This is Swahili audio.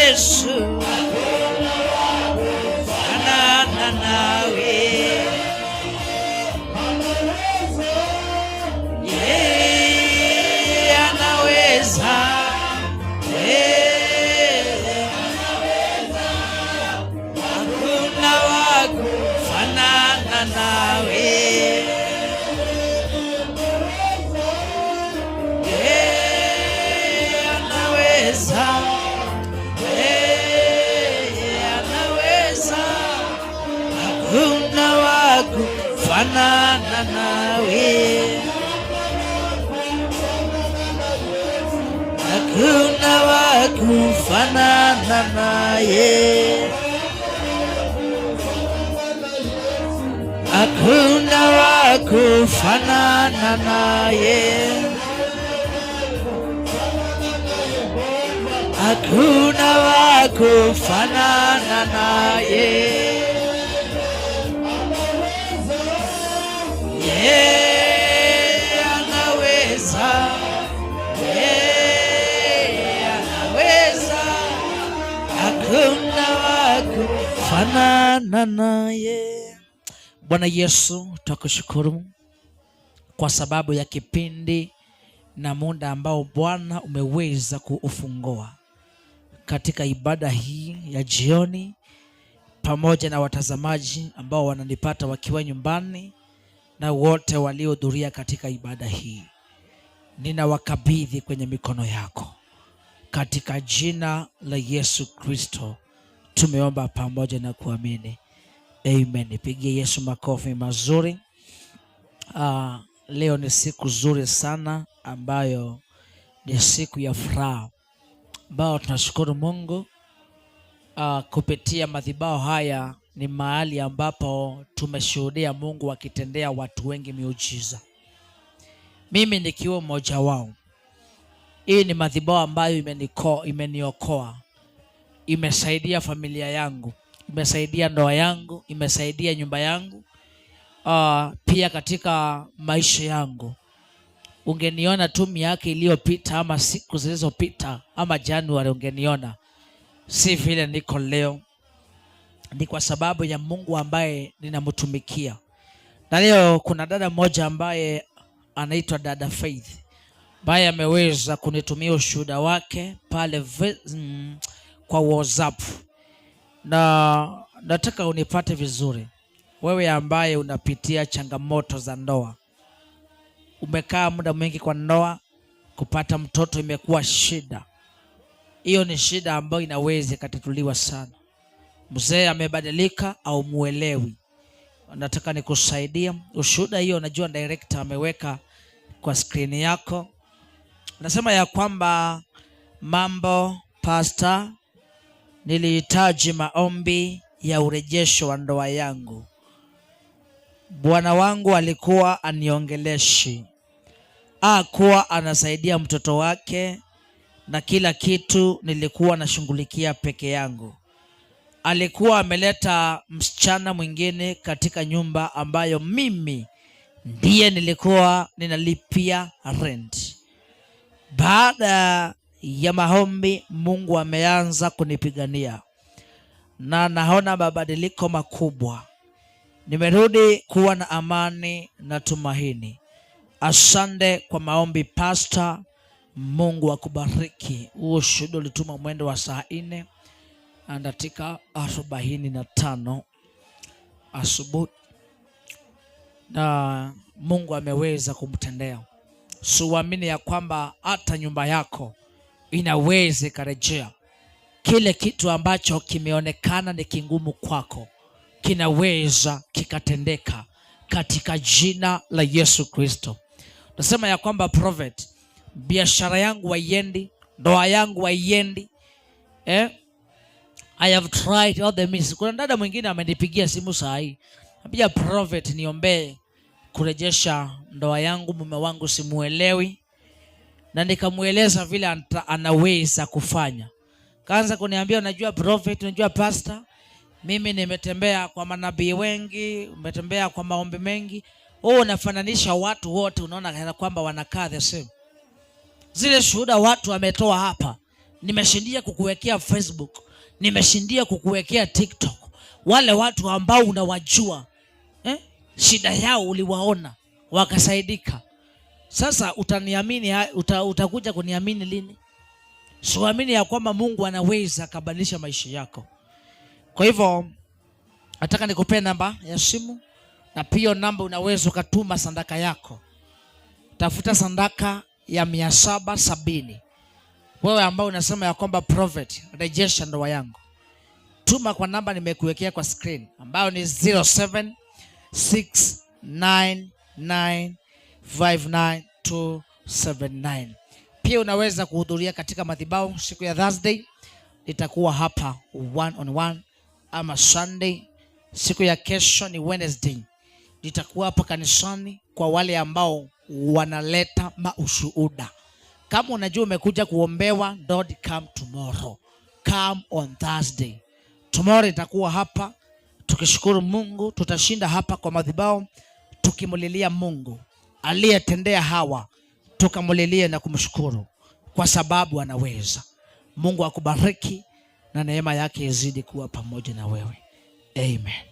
Yesu, fanana nawe. Yeye anaweza, yeye hakuna wa kufanana nawe. Yeye anaweza, yeye anaweza, hakuna wa kufanana nawe. Hakuna wa kufanana naye, hakuna wa kufanana naye, hakuna wa kufanana naye. Yeye anaweza, yeye anaweza, hakuna wa kufanana naye. Bwana Yesu, twakushukuru kwa sababu ya kipindi na muda ambao Bwana umeweza kuufungua katika ibada hii ya jioni, pamoja na watazamaji ambao wananipata wakiwa nyumbani na wote waliohudhuria katika ibada hii, ninawakabidhi kwenye mikono yako katika jina la Yesu Kristo tumeomba pamoja na kuamini, amen. Nipigie Yesu makofi mazuri. Leo ni siku nzuri sana ambayo ni siku ya furaha ambayo tunashukuru Mungu kupitia madhabahu haya. Ni mahali ambapo tumeshuhudia Mungu akitendea watu wengi miujiza, mimi nikiwa mmoja wao. Hii ni madhabahu ambayo imeniokoa, imesaidia familia yangu, imesaidia ndoa yangu, imesaidia nyumba yangu, pia katika maisha yangu. Ungeniona tu miaka iliyopita ama siku zilizopita ama Januari, ungeniona si vile niko leo. Ni kwa sababu ya Mungu ambaye ninamtumikia. Na leo kuna dada mmoja ambaye anaitwa dada Faith ambaye ameweza kunitumia ushuhuda wake pale kwa WhatsApp, na nataka unipate vizuri, wewe ambaye unapitia changamoto za ndoa, umekaa muda mwingi kwa ndoa, kupata mtoto imekuwa shida. Hiyo ni shida ambayo inaweza ikatatuliwa sana. Mzee amebadilika au muelewi, nataka nikusaidia. Ushuhuda hiyo, najua director ameweka kwa skrini yako. Nasema ya kwamba mambo pastor, nilihitaji maombi ya urejesho wa ndoa yangu. Bwana wangu alikuwa aniongeleshi, akuwa anasaidia mtoto wake na kila kitu nilikuwa nashughulikia peke yangu. Alikuwa ameleta msichana mwingine katika nyumba ambayo mimi ndiye nilikuwa ninalipia rent. Baada ya maombi, Mungu ameanza kunipigania na naona mabadiliko makubwa. Nimerudi kuwa na amani na tumaini. Asante kwa maombi Pastor, Mungu akubariki. Huo shuhuda ulituma mwendo wa saa 4 na dakika 45 asubuhi, na Mungu ameweza kumtendea. Suamini ya kwamba hata nyumba yako inaweza ikarejea. Kile kitu ambacho kimeonekana ni kingumu kwako kinaweza kikatendeka katika jina la Yesu Kristo. Nasema ya kwamba prophet, biashara yangu haiendi, ndoa yangu haiendi. I have tried all the means. Kuna dada mwingine amenipigia simu saa hii, ambia prophet, niombee kurejesha ndoa yangu, mume wangu simuelewi, na nikamueleza vile anaweza kufanya. Kaanza kuniambia, unajua prophet, unajua pastor, mimi nimetembea kwa manabii wengi, umetembea kwa maombi mengi, wewe unafananisha watu wote, unaona kana kwamba wanakaa the same. Zile shuhuda watu wametoa hapa Nimeshindia kukuwekea Facebook, nimeshindia kukuwekea TikTok. Wale watu ambao unawajua shida yao uliwaona wakasaidika. Sasa utaniamini, utakuja kuniamini lini? Siamini ya kwamba Mungu anaweza akabadilisha maisha yako. Kwa hivyo nataka nikupee namba ya simu, na pia namba unaweza ukatuma sadaka yako. Tafuta sadaka ya 770. Wewe ambao unasema ya kwamba prophet, rejesha ndoa yangu, tuma kwa namba nimekuwekea kwa screen ambayo ni 0769959279. Pia unaweza kuhudhuria katika madhabahu siku ya Thursday, nitakuwa hapa one on one, ama Sunday. Siku ya kesho ni Wednesday, nitakuwa hapa kanisani kwa wale ambao wanaleta maushuhuda. Kama unajua umekuja kuombewa, don't come tomorrow, come on Thursday. Tomorrow itakuwa hapa tukishukuru Mungu, tutashinda hapa kwa madhabahu tukimulilia Mungu aliyetendea hawa, tukamulilie na kumshukuru kwa sababu anaweza. Mungu akubariki na neema yake izidi kuwa pamoja na wewe. Amen.